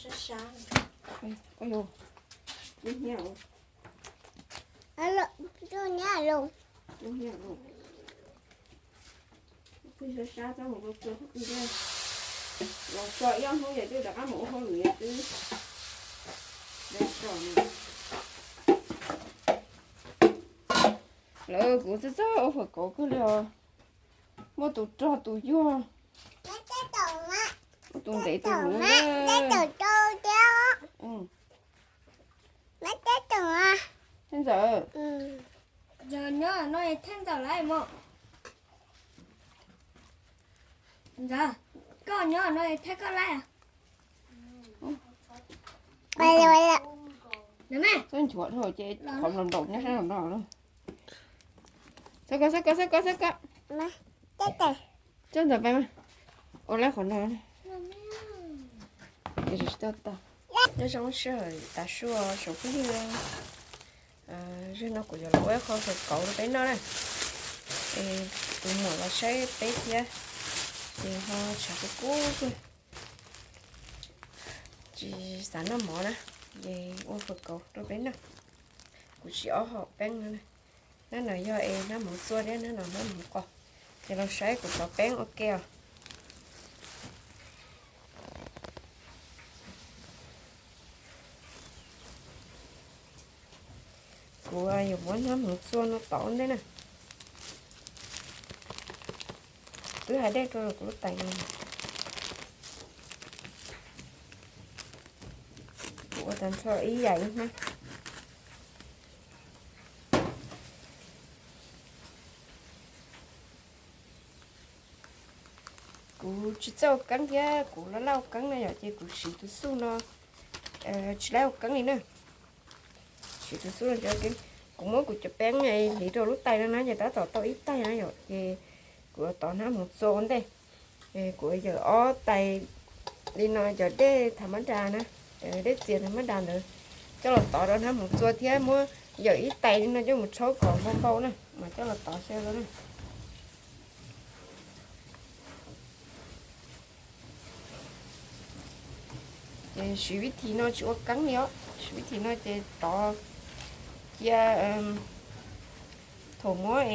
Sab sab. Alo, alo. Pheej sab sab txhob mus tua tua, los tso ib ob hnub yog twb rov qab mus ua hauj lwm twb. Lawv kuv txawj txawj ua fawm kauv kawg li os. Muaj tus rog tus yuag, muaj tus ntev tus huv na. Thiab Ntxawm, yog nyob no Thiab Ntxawm lawv mas. Ntxawm, koj nyob no Thiab koj lawv. Txhob nchuav dhau ces qhov nplaum nplaum nyob sab nraum no. Xab koj, xab koj, xab koj, xab koj. Coj Ntxawm pais mas. Ua lawv qhov no. Nyob zoo sij hawm tav su tsoom phooj ywg, zaum no kuv yuav los ua ib qho fawm kauv rau peb noj na. Es tus muam los saib peb thiab, ces ho tshav kub kub xwb, tsis xav noj mov na, ces ua fawm kauv rau peb noj. Kuv siv ob hom peeb no. Hnab no yog es hnab hmoov txua thiab hnab no hnab hmoov qos. Ces los saib kuv tov peeb ua ke os. Kuv yuav muab hnab hmoov txua no tov ua ntej na. Twb hais dej rau kuv lub tais no. Kuv ua tag nrho ib yam ib hnab. Kuv tsis txawj ua keeb thiab kuv laj laj ua keeb na yom, ces kuv siv tus xuj no, tsis laj ua keeb li na. Siv tus xuj no, kuv muab kuv cov peeb hliv rau lub tais no na, ces tab tom tau ib taig na yom, ces kuv yuav tov hnab hmoov txua ua ntej. Kuv yawm ob tais li no, cov dej thav mab das na, dej txias thav mab das ntawd, coj los tov rau hnab hmoov txua thiab muab yawm ib tais li no coj mus rhaub kom npau npau na mas coj los tov xyaw rau na. Ces siv vib thim no tsis ua keeb li os, siv vib thim no ces tov cia thaum muab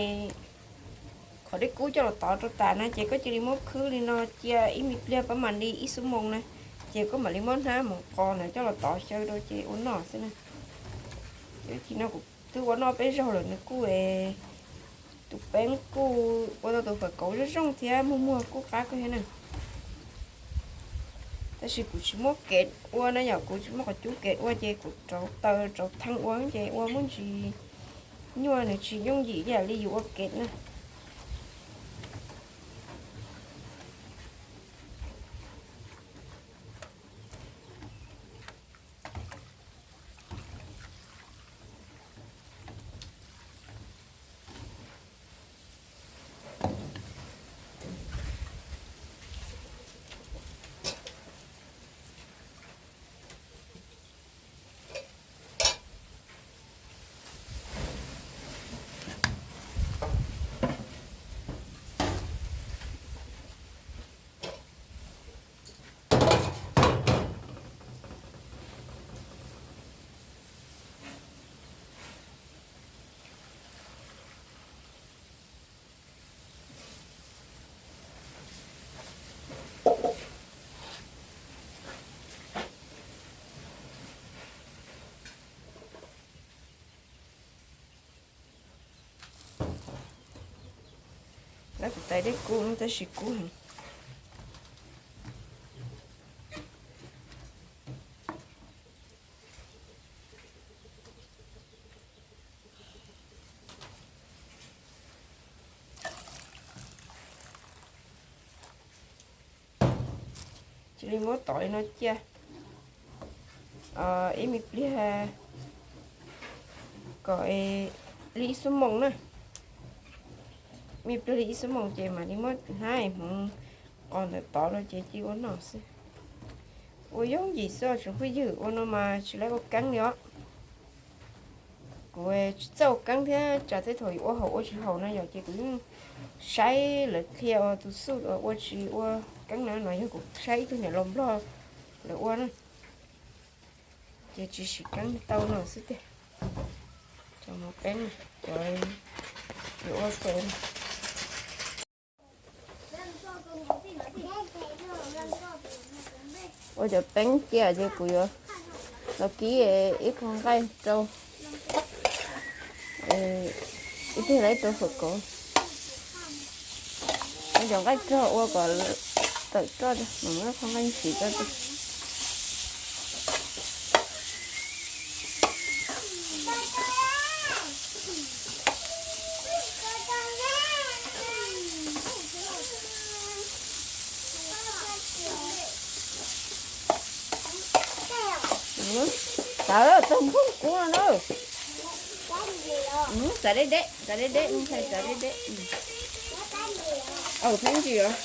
qhov dej kub coj los tov rau tas na, ces koj cia li muab khwb li no cia ib me pliag pab mam li ib xuab moos na, ces koj mam li muab hnab hmoov qos ntawd coj los tov xyaw rau ces ua noj xwb na. Ces vib thim no kuv twb ua noj peb zaug lawm, nws kuj, tus peeb kuj ua tau tus fawm kauv zoo zoo thiab muag muag kuj qab kawg thiab na. Tab sis kuv tsis muab kev ua na yom, kuv tsis muab qhov cub kev ua ces kuv rauv taws rauv thee ua ces ua muaj ntsis nyuaj, nws tsis yooj yim ib yam li yus ua kev na. Lawv kuv tais dej kub no tab sis kub heev. Cia li muab tov li no cia ib me pliag kom li ib xuab moos na. Me pliag li ib xuab moos ces mam li muab hnab hmoov qos ntawd tov rau ces cia ua noj xwb. Ua yooj yim xwb os tsoom phooj ywg, ua no mas tsis lawv ua keeb li os. Kuv tsis txawj ua keeb thiab tsam tej thaum yuav ua haum ua tsis haum no yom, ces kuv yeej saib lawv qhia tus xuj ua tsis ua keeb na, no yog kuv saib ib tug niam laus nplog lawv ua na. Yuav tsis siv keeb tau no xwb tiag. Cov mov peeb, cov yuav ua fawm. Ua cov peeb cia ces kuv yuav los kib ib qho nqaij rau, ib pliag lawv rau fawm kauv. Ua cov nqaij rog ua kom tawm roj, mam muab qho nqaij siv rau. Tawv tag nphooj kuv no na. Txav deb deb, txav deb deb, ntshai txav deb deb. Au, thaib ntsis os.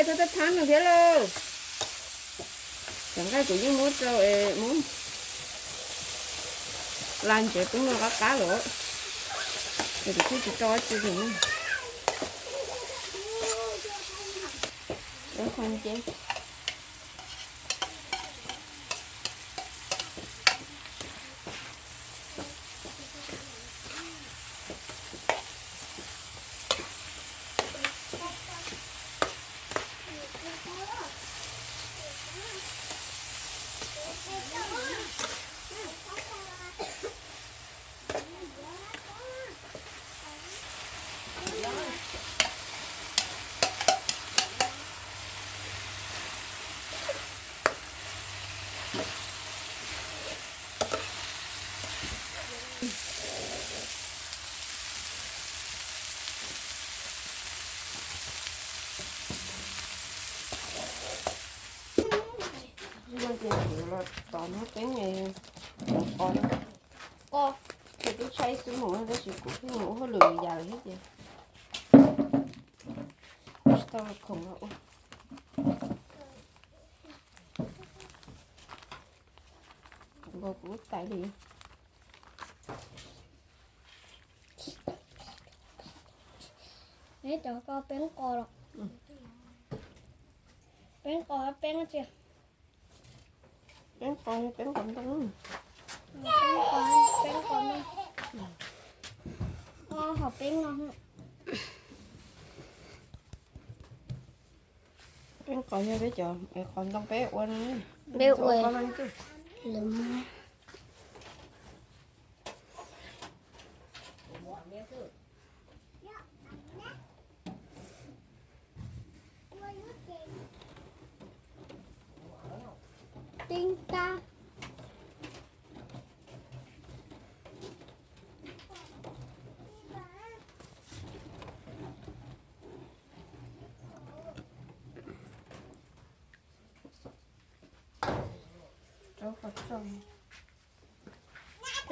Thab thab thab no thiab lauj. Cov nqaij kuv yeej muab rau muab la ntsev peb no qab qab lawm, es kuv thiaj tsis rau dab tsi li. Qhov nceb. Tos nub teeb qos, kuv twb tshaib xwb mus tab sis kuv pheej mus ua hauj lwm li yam thiab ces tsis tau khoom los ua. Nkaus kuv lub tais li. Neb cov ko peeb qos los? Peeb qos, peeb tsi? Peeb qos, peeb qos ntoo. Peeb qos, peeb qos ntoo. Hom peeb no. Peeb qos yog peb cov, qos ntoo peb ua no. Peb ua lawv muab. Peeb tab. Peb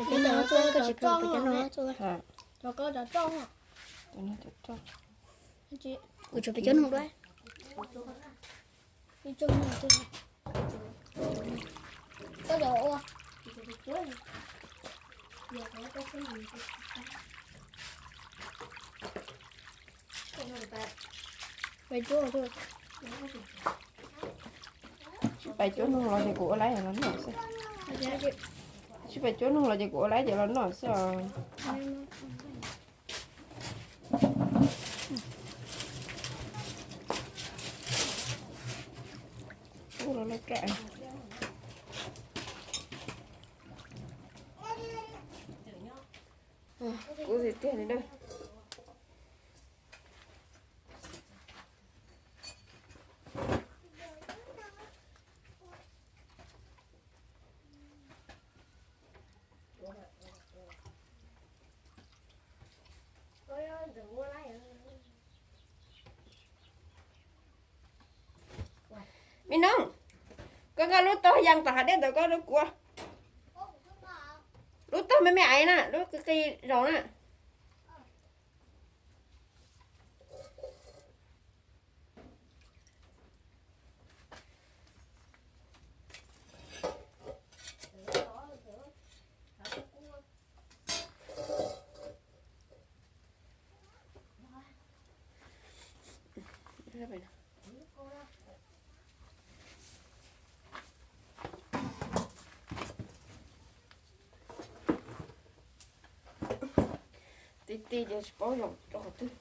cov no txuj, koj tsis pom peb cov no txuj. Cov ko cov roj. Kuv tshuav peb cuab noog dua. Koj cov ua. Peb cuab, sib pais cuab noog los ces kuv ua laib los noj xwb. Sib pais cuab noog los ces kuv ua laib ces los noj xwb os. Ub, los loj kawg. Kub tiag tiag li na. Me noog, koj nqa lub tog yaa tom hav dej ntawd koj rau kuv. Lub tog me me aiv na, lub qis qis zaus na. Ti ti ces tsis paub zoo rau qhov twg.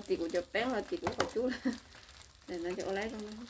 Tim kuv cov peeb los tim kuv qhov cub lawm. Ua laib zoo.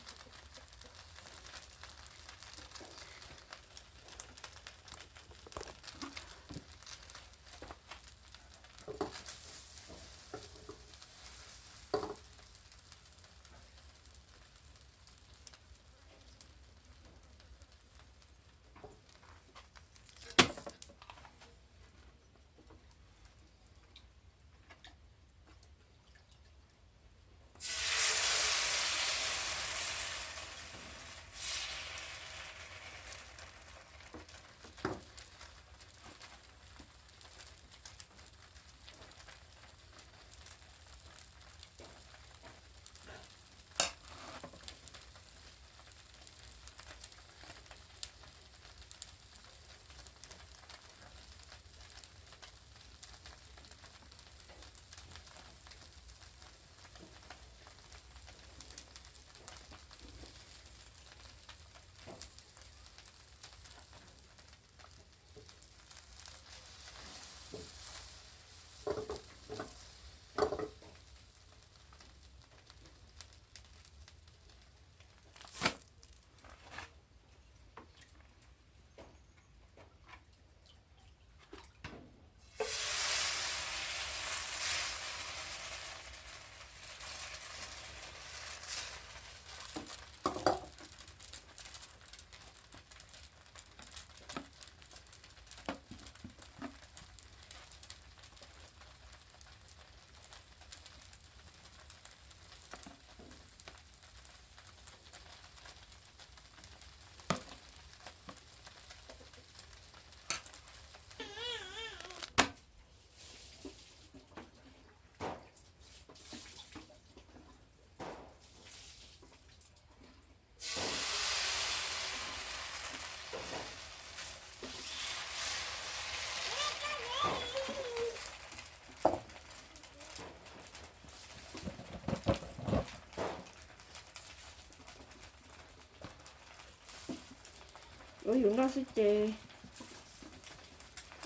Ua yus noj xwb ces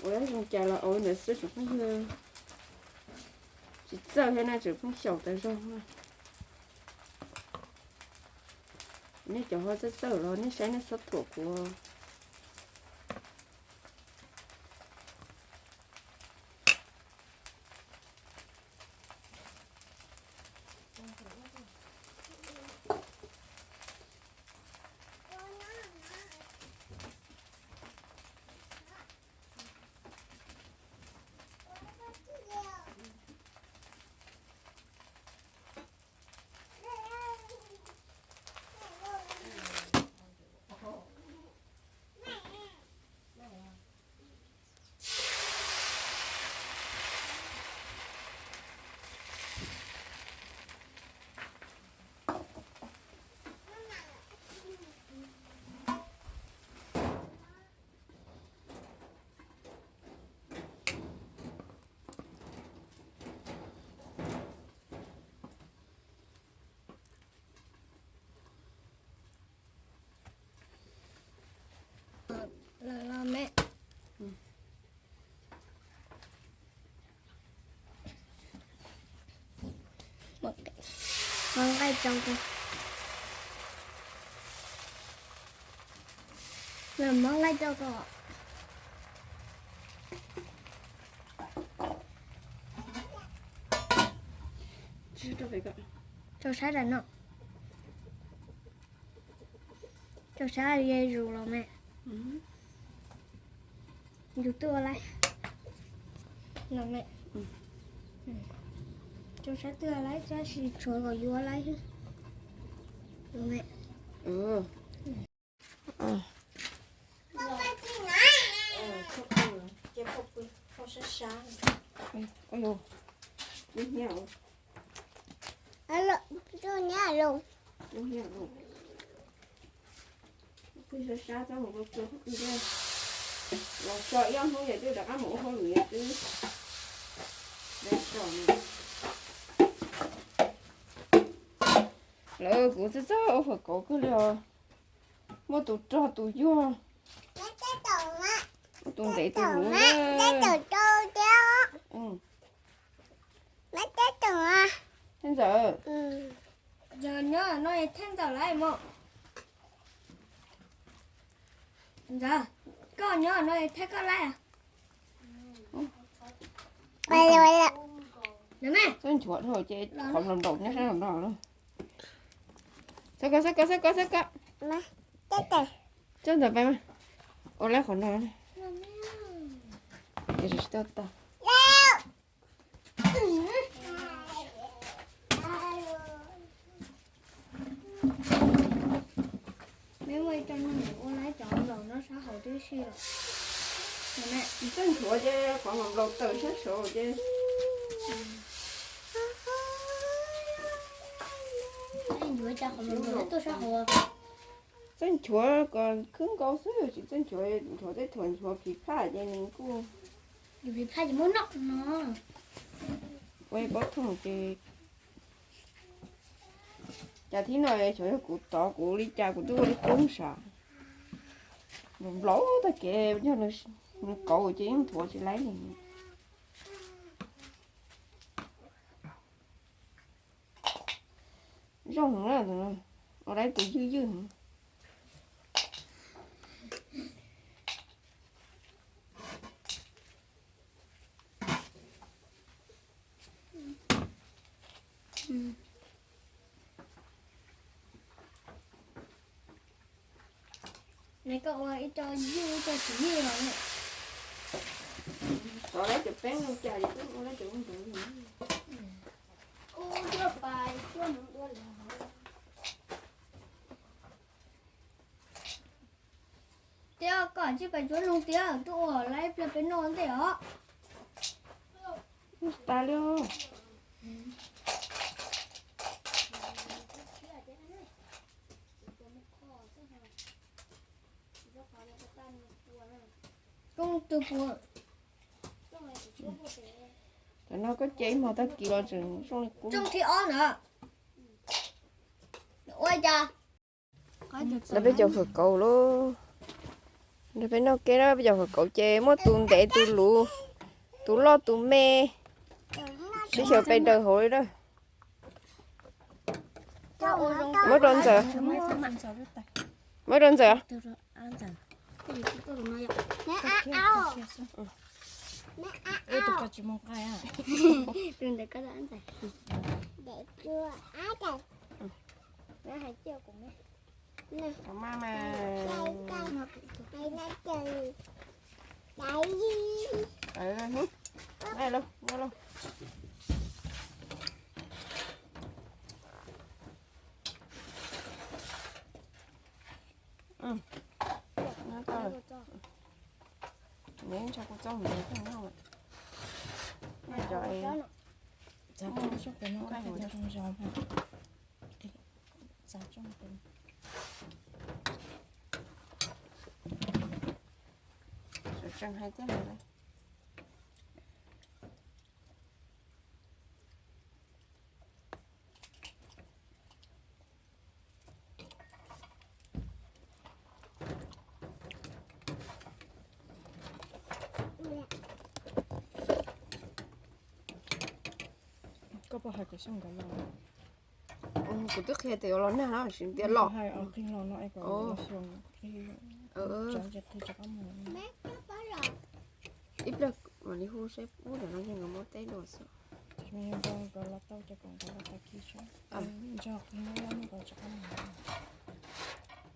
ua zoo cas los ua ntawd xwb tsoom phooj ywg. Tsis txawj thiab na, tseem pheej xyaum tas zog na. Nej cov ho txawj txawj los nej saib nej txhob thuam kuv. Lawm los me. Muab nqaij rau, muab nqaij rau kom rau sab no. Rau sab ze zus los me. Yus tuaj laib los me. Rau sab twg laib tab sis tshuav kom yus laib xwb los me. Los tso ib ob hnub yog twb rov qab mus ua hauj lwm twb so. Lawv kuv txawj txawj ua fawm kauv kawg li os. Muaj tus rog tus yuag, muaj tus ntev tus huv. Ntxawm, yog nyob no thiaj ntxawm lawm mog. Ntxawm, koj nyob no thiaj koj laib. Txawj nchuav dhau ces qhov nplaum nplaum nyob sab hauv no. Xab koj, xab koj, xab koj, xab koj. Txawj ntawd pais mas. Ua laib qhov no. Tsis tau tau. Meb muaj ib co neeg ua laib cov nplaum no sab hauv tib si los. Txawj nchuav ces qhov nplaum tawm sab saud ces. Nchuav cov qhov nplaum tuaj sab hauv. Txawj nchuav kom khwb nkaus xwb, tsis txawj nchuav, nchuav tej thaum nchuav phiv phaj ces nws kuj. Phiv phaj ces muab noj no. Ua pob thooj ces cas thib no xyov yog kuv tov kuv li cas kuv twb ua li qub sav. Nplaum tag kev yog nws kauv ces yeej nchuav tsis laib li. Zoo heev na, ua laib tus ywj ywj heev. Neb koj ua ib co ywj ib co tsis ywj los ne. Tov lawv cov peeb no cas ces twb ua lawv cov ua ntawd. Tiab, koj tsis pais cuab noog tiab, twb ua lawm ib pliag peb noj ntej os. Tas li. Koj twb pua. Cov no koj cia ib hmos tag kis los tseem zoo li qub. Rooj thib ob ntawd. Ua cas? Lawv peb cov fawm kauv lauj. Nrog peb noj kev na, peb cov hauv kauv ces muaj tus ntev tus luv, tus loj tus me, sib xyaw pes daws hauv li na. Muab rau Ntxawm. Muab rau Ntxawm. Nyob tau lawm. Nyob tso kuv txooj ntawd koj noj. Noj cov es txav tsooj pem no, nqaij hu zoo zoo. Txav tsooj pem. Tseem hais tiag lawm. Koj puas hais kuv xyoo nkawd los? Kuv twb qhia tias yuav los nag no, sim tias los. Hais qhia los no es kom xyoo qhia, tsav ces qhia rov qab mus. Ib pliag mam li hu seb ub, ntawm no yog nkawd muab teb dua xwb. Nkawd los tau ces kom nkawd los tag kis tso. Ntshe qhia no los nkawd rov qab mus.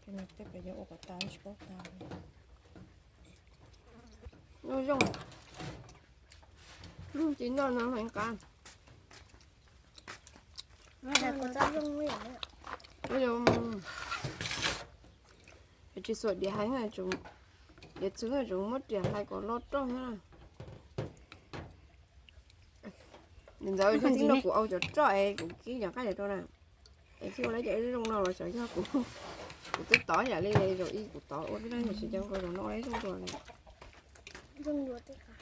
Ces nws tej pem yuav ua kom tas tsis paub tas. Noj zoo. Hnub tsis noj no heev qab. Tsis xuas diav heev, diav txwv tseem muab riam hlais kom lo roj thiab. Ntxawm thiaj tib no kuv au cov roj es kuv kib cov nqaij rau na. Es thiaj ua lawv cov zoo no los xyov yog kuv, kuv twb tov yam li zaum ib kuv tov ua tib neeg tsis cov nkaus zaum no ua lawv zoo dua lawm.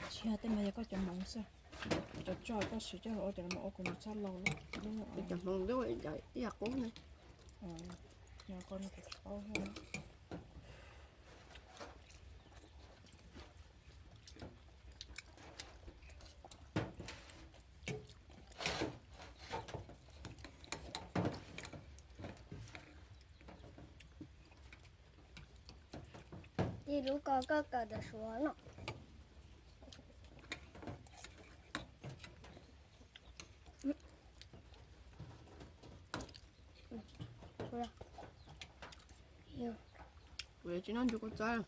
Tsis yog tej no yog koj cov hmoov xwb. Cov roj koj siv coj los ua cov no ua kuv mus txog laus lub, cov hmoov ib yam qub ne. Nyob koj no kuv tsis paub thiab. Ib lub ko koj kawm ntawm Suav no. Kuv yuav tsis noj ncu kua txob.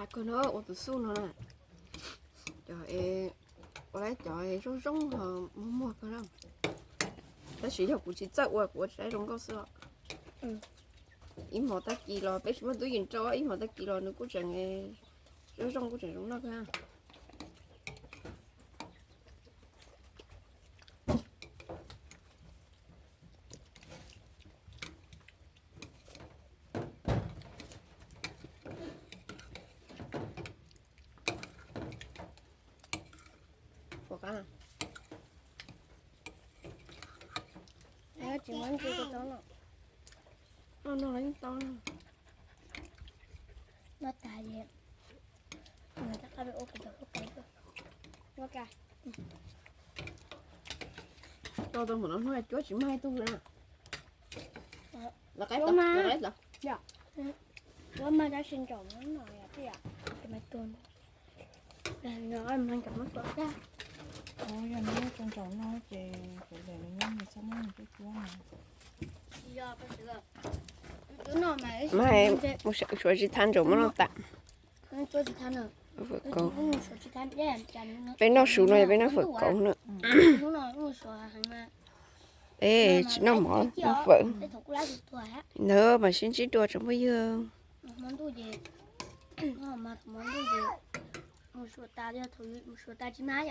Qab kawg no ua tus xuj no na, cov es ua lawv cov zoo zoo ho muag muag kawg na. Tab sis yog kuv tsis txawj ua kuv ua tsis zoo nkauj xwb os. Ib hmos tag kis los peb tsis muaj tub yees rau, ib hmos tag kis los nws kuj tseem zoo zoo kuj tseem zoo noj kawg. Tsis muab ntsis ko tau no. No no yeej tau no. No tas es tab qab ua kuv cov hluas qau. Tau tau mus no hnub cuab tsis mag ib tug na. Los qaib tau, los qaib tau. Cuab mag tab sis ntsaum no yom, tus me tua no. Yog nws muab tso ntsaum no ces kuv daim nws nyob nws txhob muab nws cuab cuab no. Mas mus suav tsis thav ntsaum muab no tas. Peb noj su no yog peb noj fawm kauv na. Peb tsis noj mov, noj fawm. Ntawd mas sib ntsib dua tsoom phooj ywg. Mas thaum mus ntuj ces mus suav tas, yog thaum mus suav tas tsis mag yom.